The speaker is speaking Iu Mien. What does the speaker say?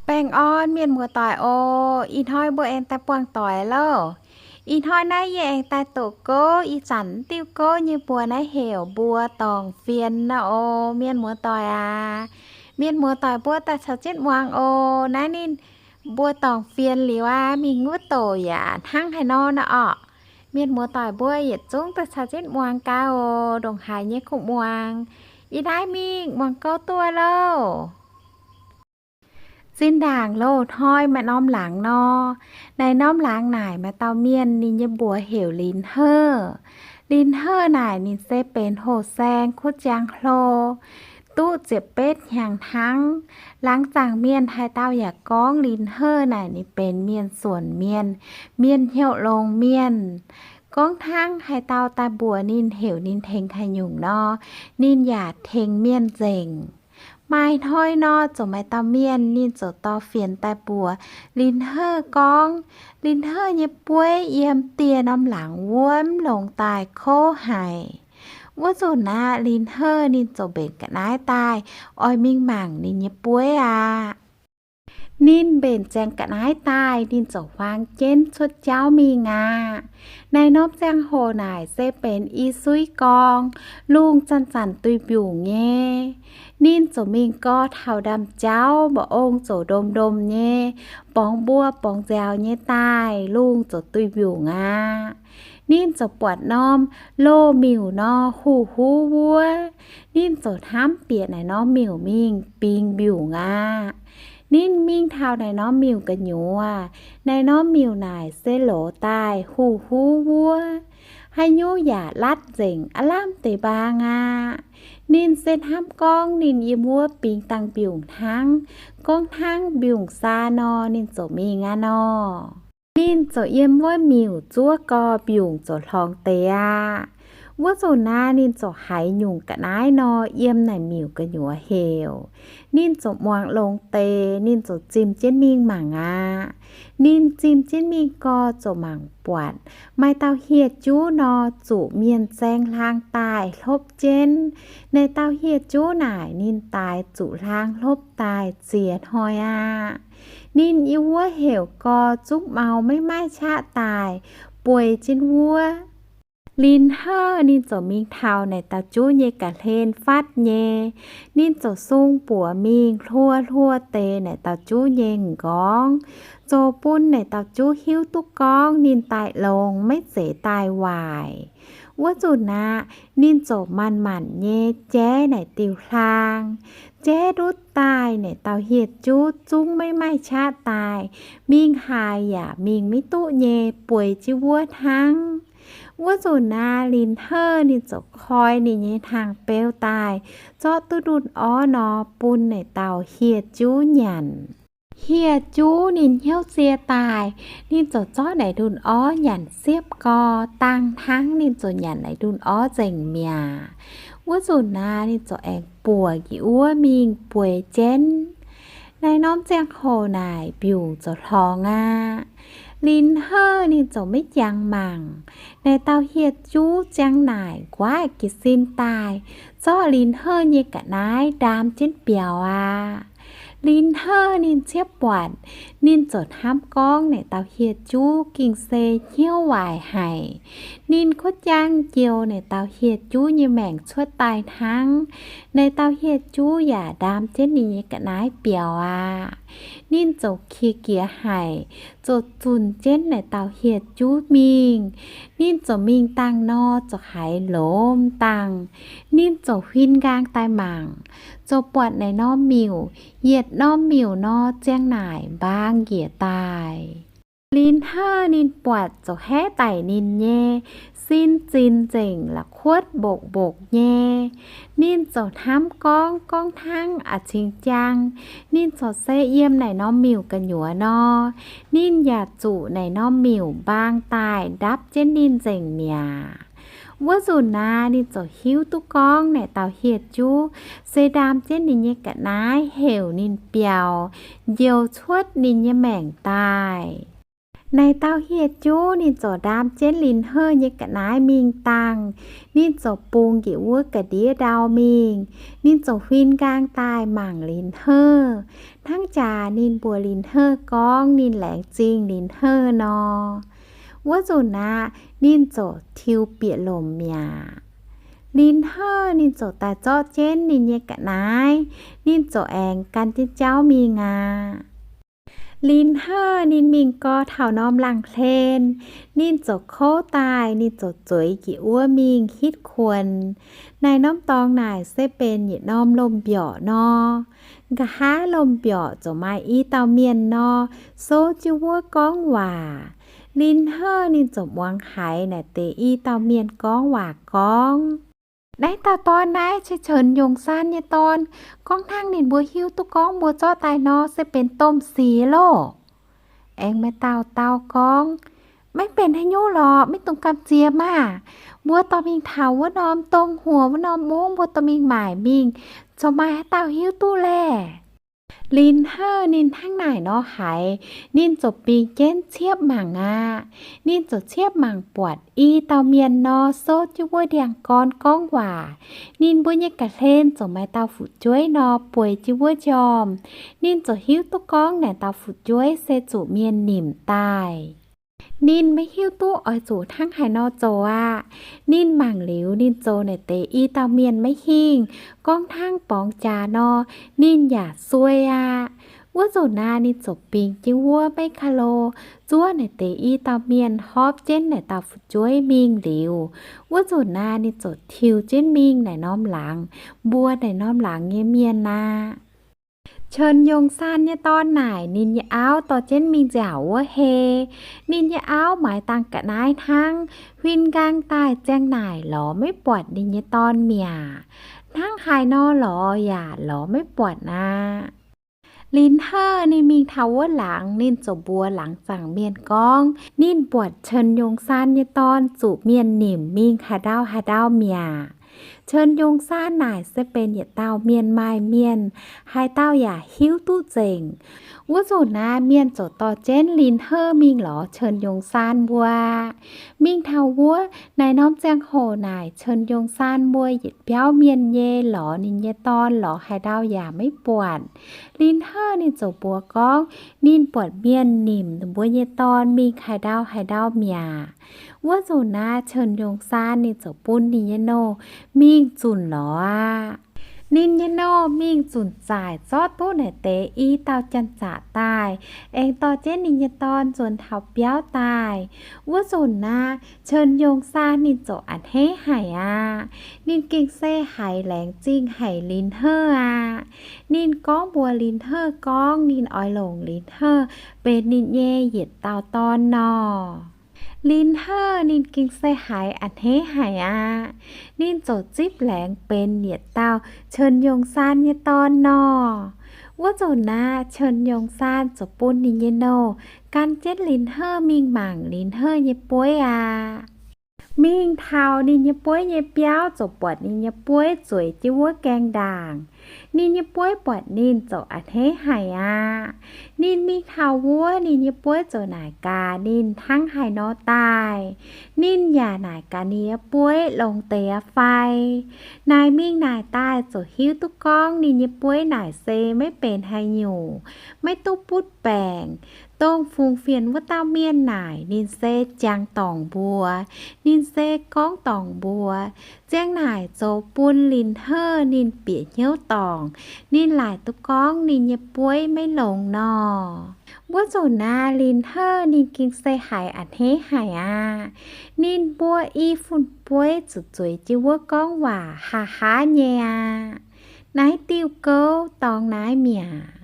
Baengh orn mienh muoz-doic oc. Ih hnoi mbuo aengx daaih buangh doic loh. Ih hnoi naaiv yie aengx daaih doqc gouv ih zanc diuh gouv nyei mbuox naaiv heuc mbuox dorngc fienx naaiv oc, mienh muoz-doic aac. Mienh muoz-doic mbuo daaih caux jienv muangx oc. Naaiv ninh mbuox dorngc fienx liuz aqv, mingh wuov douc yaac hnangv haaix nor naaiv orqc. Mienh muoz-doic mbuo yietc zungv daaih caux jienv muangx gaax oc, ndongc haaix nyei kuv muangx. Ih naaiv mingh muangx gouv duqv loh. Zinh ndaangc loz-hnoi maaih norm laangz nor, naaiv norm laangz naaic maaih dauh mienh ninh nyei mbuox heuc Lin Heuv. Lin Heuv naaic ninh se benx hoh saeng kuv ziangh hlo, duqv ziepc betv hnyangx hnangv. Laangz zaangc mienh haaix dauh yaac gorngv Lin Heuv naaic ninh benx mienh suonc mienh, mienh hnyouv longx mienh. Gorngv hnangv haaix dauh daaih mbuox ninh heuc ninh tengx haaix nyungc nor, ninh yaac tengx mienh nzengc. Maaih hnoi nor ziouc maaih dauh mienh ninh ziouc dorh fienx daaih mbuox Lin Heuv gorngv, Lin Heuv nyei bueiv yiem dieh norm laangz wuov mv longx daaih kouv haic. Wuov nzunc aqv, Lin Heuv ninh ziouc mbenc ga'naaiv daaih oix mingh mangc ninh nyei bueiv aqv. Ninh mbenc ziangx ga'naaiv daaih ninh ziouc huaang jienv cuotv jauv mingh aqv. Naaiv norm ziangh hoc naaic se benx i suiv gorngv, lungh zanc-zanc duih mbiungc nyei. Ninh ziouc mingh gau taux ndaamv-jauv, mba'ong ziouc ndom-ndom nyei, borngz mbuo borngz nziaaux nyei daaih, lungh ziouc duih mbiungc aqv. Ninh ziouc buatc norm loz-miuc nor huv-huv wuov. Ninh ziouc hnamv bieqc naaic norm miuc mingh bingx mbiungc aqv. Ninh mingh taux naaic norm miuc gu'nyuoz. Naaic norm miuc naaic se loz daaih huv-huv wuov. Haaix nyungc yaac latv nzengc, aav lamh deix mbaang aqv. Ninh se hnamv gorngv ninh yiem wuov bingx dangh mbiungc hnangv, gorngv hnangv mbiungc saa nor ninh ziouc mingh aqv nor. Ninh ziouc yiem wuov miuc zuov gorx, mbiungc ziouc hlorngx deix aqv. Wuov nzunc naaiv ninh ziouc haiz nyungc ga'naaiv nor yiem naaic miuc gu'nyuoz heuc. Ninh ziouc muangx longx deix, ninh ziouc zimh jienv mingh mangc aqv. Ninh zimh jienv mingh gorx ziouc mangc buatc maaih dauh hieh juv nor zuqc mienh zaeng hlaang daaih hlopv jienv. Naaic dauh hieh juv naaic ninh daaix zuqc hlaang hlopv daaih ziex hnoi aqv. Ninh yiem wuov heuc gorx zungv mau maiv maaih qaqv daaih bueix jienv wuov. Lin Heuv ninh ziouc mingh taux naaic dauh juv nyei ga'hlen fatv nyei. Ninh ziouc sung buoz mingh hluo hluo deix naaic dauh juv nyei m'nqorngv, zoux bun naaic dauh juv hiuv duqv gorngv ninh daaih longx maiv zeiz daaih waaic. Wuov nzunc aqv, ninh ziouc manc-manc nyei jaiv naaic diuh hlaang. Jaiv ndutv daaih naaic dauh hieh juv zungv maiv maaih qaqv daaih, mingh haaix yaac mingh maiv duqv nyei, bueix jienv wuov hnangv. Wuov nzunc naaiv Lin Heuv ninh ziouc koi ninh nyei hnaangx-beu daaih, zorqv duqv ndunh orv nor bun naaic dauh hieh juv nyanc. Hieh juv ninh hnyouv sie daaih, ninh ziouc zorqv naaic ndunh orv nyanc siepv gorx dangh hnangv, ninh ziouc nyanc naaic ndunh orv nzengc mi'aqv. Wuov nzunc naaiv ninh ziouc aengx buoqc njiec wuov mingh bueix jienv. Naaiv norm ziangh hoc naaic mbiungc ziouc hlorngx aqv. Lin Heuv ninh ziouc maiv jangx mangc. Naaic dauh hieh juv ziang naaic nquaqv jiez sin daaih, zorqv Lin Heuv nyei ga'naaiv ndaam jienv biaux aqv. Lin Heuv ninh ciepv buatc, ninh ziouc hnamv gorngv naaic dauh hieh juv gengh se hnyouv waaic haic. Ninh kuotv jaang njoux naaic dauh hieh juv nyei maengc cuotv daaih hnangv. Naaic dauh hieh juv yaac ndaam jienv ninh nyei ga'naaiv biaux aqv. Ninh ziouc qiex jiez haic, ziouc zunc jienv naaic dauh hieh juv mingh. Ninh ziouc mingh dangh nor ziouc haiz lomz dangh. Ninh ziouc huin nqaang daaih mangc, ziouc buatc naaic norm miuc, yietc norm miuc nor ziang naaic mbaang njiec daaih. Lin Heuv ninh buatc ziouc haeqv daic ninh nyei sin zinh nzengc, la'kuotv mbokv mbokv nyei. Ninh ziouc hnamv gorngv, gorngv hnangv a'cingx jaang ninh corc se yiem naaic norm miuc gu'nyuoz nor, ninh yaac zuqc naaic norm miuc mbaang daaih ndapv jienv ninh nzengc mi'aqv. Wuov nzunc naaiv ninh ziouc hiuv duqv gorngv naaic dauh hieh juv se ndaam jienv ninh nyei ga'naaiv heuc ninh biaux, njoux cuotv ninh nyei maengc daaih. Naaic dauh hieh juv ninh ziouc ndaam jienv Lin Heuv nyei ga'naaiv mingh dangh. Ninh ziouc bungx njiec wuov ga'ndiev ndau mingh. Ninh ziouc huin nqaang daaih mangc Lin Heuv. Hnangv jaax ninh mbuox Lin Heuv gorngv ninh laengz zingh Lin Heuv nor. Wuov nzunc aqv, ninh ziouc tiux bieqc lomc mi'aqv. Lin Heuv ninh ziouc daaih zorqv jienv ninh nyei ga'naaiv, ninh ziouc aengx gan jienv jauv mingh aqv. Lin Heuv ninh mingh gau taux norm laangz hlen, ninh ziouc kouv daaih, ninh ziouc zueiz njiec wuov mingh hitv kuonx. Naaiv norm dorngx naaic se benx yietc norm lomh mbiorqc nor. Nqa'haav lomh mbiorqc ziouc maaih i dauh mienh nor, souv jienv wuov gorngv waac. Lin Heuv ninh ziouc muangx haiz naaic deix i dauh mienh gorngv waac gorngv, Naaiv dauh dorn naaiv se Cen Yongh Saan nyei dorn. Gorngv hnangv ninh mbuo hiuv duqv gorngv mbuo zorqv daaih nor se benx domh sic loh. Aengx maaih dauh dau gorngv, Maiv benx haaix nyungc lorqc, maiv dungx gamh nziex maah! Mbuo dorh mingh taux wuov norm dongh huoc wuov norm mungv, mbuo dorh mingh maaic mingh, corc maaih haaix dauh hiuv duqv laeh. Lin Heuv ninh hnangv naaic nor haiz, ninh ziouc bingx jienv ciepv mangc aqv. Ninh ziouc ciepv mangc buatc i dauh mienh nor, souv jienv wuov ndiangx-gorn gorngv waac. Ninh mbuo nyei ga'hlen ziouc maaih dauh fu'jueiv nor bueix jienv wuov njormh. Ninh ziouc hiuv duqv gorngv naaic dauh fu'jueiv se zuqc mienh nimc daaih. Ninh maiv hiuv duqv oix zuqc hnangv haaix nor zoux aqv. Ninh mangc liuz ninh zoux naaic deix i dauh mienh maiv hingh. Gorngv hnangv borngz jaax nor, ninh yaac suei aqv. Wuov nzunc naaic ninh ziouc bingx jienv wuov maiv ka'lo, zuov naaic deix i dauh mienh horpv jienv naaic dauh fu'jueiv mingh liuz, wuov nzunc naaic ninh ziouc tiux jienv mingh naaic norm laangz, mbuox naaic norm laangz nyei mienh aqv. Cen Yongh Saan nyei dorn naaic ninh nyei auv dorh jienv mingh nziaauc wuov hei. Ninh nyei auv maaiz dangh ga'naaiv hnangv, huin nqaang daaih ziang naaic lorz maiv buatc ninh nyei dorn mi'aqv. Hnangv haaix nor lorz yaac lorz maiv buatc aqv. Lin Heuv ninh mingh taux wuov laangz, ninh ziouc mbuox laangz zaangc mienh gorngv ninh buatc Cen Yongh Saan nyei dorn zuqc mienh nimc mingh haaix ndau haaix ndau mi'aqv. Cen Yongh Saan naaic se benx yietc dauh mienh maaih mienh, haaix dauh yaac hiuv duqv nzengc. Wuov nzunc naaic mienh ziouc dorh jienv Lin Heuv mingh lorz Cen Yongh Saan mbuo. Mingh taux wuov, naaic norm ziangh hoc naaic Cen Yongh Saan mbuo yietc biauv mienh nyei lorz ninh nyei dorn lorz haaix ndau yaac maiv buatc. Lin Heuv ninh ziouc mbuox gorngv ninh buatc mienh nimc mbuo nyei dorn mingh haaix ndau haaix ndau mi'aqv. Wuov nzunc naaic Cen Yongh Saan ninh ziouc bun ninh nyei nouh mingh zunc lorz aqv. Ninh nyei nouh mingh zunc zaaic zorqv duqv naaic deix i dauh janx-zaqc daaih, aengx dorh jienv ninh nyei dorn nzuonx taux biauv daaih. Wuov nzunc naaic Cen Yongh Saan ninh ziouc a'hneiv haic aqv. Ninh gengh se haiz laengz zingh haic Lin Heuv aqv. Ninh gorngv mbuox Lin Heuv gorngv ninh oix longc Lin Heuv benx ninh nyei yietc dauh dorn nor. Lin Heuv ninh gengh se haiz a'hneiv haic aqv. Ninh ziouc zipv laengz benx yietc dauh Cen Yongh Saan nyei dorn nor. Wuov nzunc naaic Cen Yongh Saan ziouc bun ninh nyei nouh gan jienv Lin Heuv mingh mangc Lin Heuv nyei bueiv aqv. Mingh taux ninh nyei bueiv nyei biauv ziouc buatc ninh nyei bueiv zueiz jienv wuov gaengh ndaangc. Ninh nyei bueiv buatc ninh ziouc a'hneiv haic aqv. Ninh mingh taux wuov, ninh nyei bueiv ziouc naaic gaax ninh hnangv haaix nor daaih. Ninh yaac naaic gaax ninh nyei bueiv longx deix aqv fai. Naaic mingh naaic daaih ziouc hiuv duqv gorngv ninh nyei bueiv naaic se maiv benx haaix nyungc, maiv duqv butv baengc. Dongh fungx fienx wuov dauh mienh naaic ninh se jangx dorngc mbuox, ninh se gorngv dorngc mbuox. Ziang naaic zoux bun Lin Heuv ninh bieqc hnyouv dorngc, ninh laaic duqv gorngv ninh nyei bueiv maiv longx nor. Wuov nzunc naaic Lin Heuv ninh gengh se haiz a'hneiv haic aqv. Ninh mbuo i fun-bueiv zuqc zueiz jienv wuov gorngv waac haaix haaix nyei aqv. Naaiv diuh gouv dorngx naaiv mi'aqv.